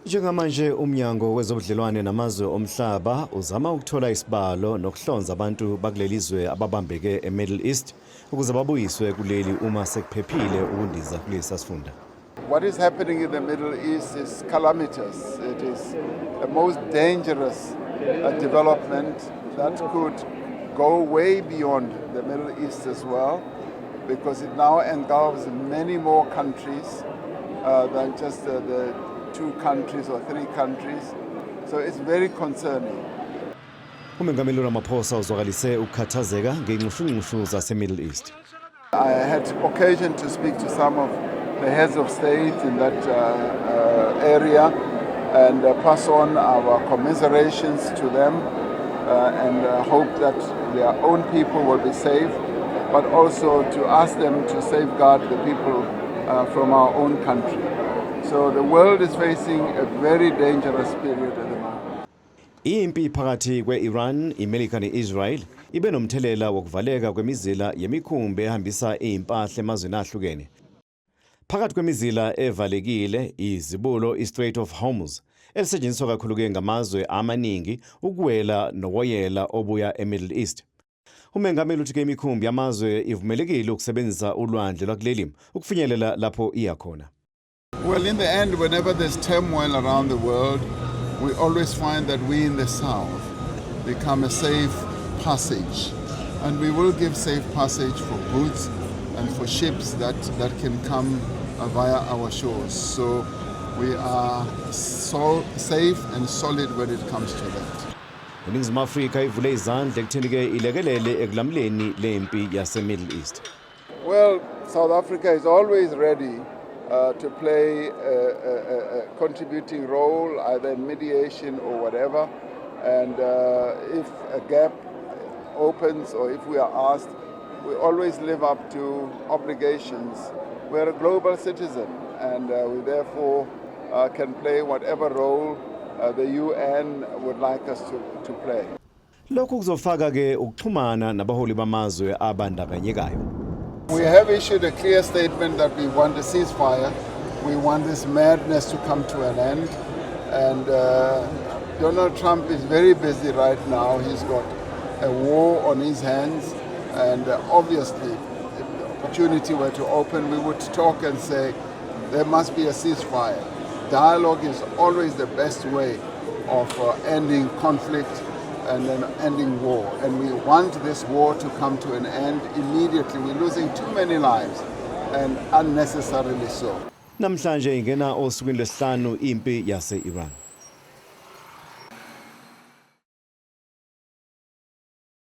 Njengamanje Umnyango wezobudlelwane namazwe omhlaba uzama ukuthola isibalo nokuhlonza abantu bakulelizwe ababambeke eMiddle East ukuze babuyiswe kuleli uma sekuphephile ukundiza kulesi sifunda. What is happening in the Middle East is calamitous. It is the most dangerous development that could go way beyond the Middle East as well, because it now engulfs many more countries than just the 2 countries or 3 countries. So it's very concerning. Umnyango Ramaphosa uzwakalise ukukhathazeka ngenqushunqushu zase-Middle East. I had occasion to speak to some of the heads of state in that area and pass on our commiserations to them and hope that their own people will be safe, but also to ask them to safeguard the people from our own country. So the world is facing a very dangerous period at the moment. Impi phakathi kwe-Iran, Melika ne-Israel ibe nomthelela wokuvaleka kwemizila yemikhumbi ehambisa impahla emazweni ahlukene. Phakathi kwemizila evalekile izibulo iStrait of Hormuz elisetshenziswa kakhulu ngamazwe amaningi ukuwela nowoyela obuya eMiddle East. Umengameli uthi imikhumbi yamazwe ivumelekile ukusebenzisa ulwandle lwakuleli ukufinyelela lapho iya khona. Well, in the end, whenever there's turmoil around the world, we always find that we in the south become a safe passage. And we will give safe passage for goods and for ships that can come via our shores. So we are so safe and solid when it comes to that. Ningizimu Africa ivule izandla ekutheni ilekelele ekulamleni lempi yase-Middle East. Well, South Africa is always ready to play a contributing role, either in mediation or whatever. And if a gap opens or if we are asked, we always live up to obligations. We're a global citizen and we therefore can play whatever role the UN would like us to play. Lokhu kuzofaka ukuxhumana nabaholi bamazwe abandakanyekayo. We have issued a clear statement that we want a ceasefire. We want this madness to come to an end. And Donald Trump is very busy right now. He's got a war on his hands. And obviously, if the opportunity were to open, we would talk and say there must be a ceasefire. Dialogue is always the best way of ending conflict and then ending war. And we want this war to come to an end immediately. We're losing too many lives and unnecessarily so. Namhlanje ingena osukwini lesihlanu impi yase-Iran.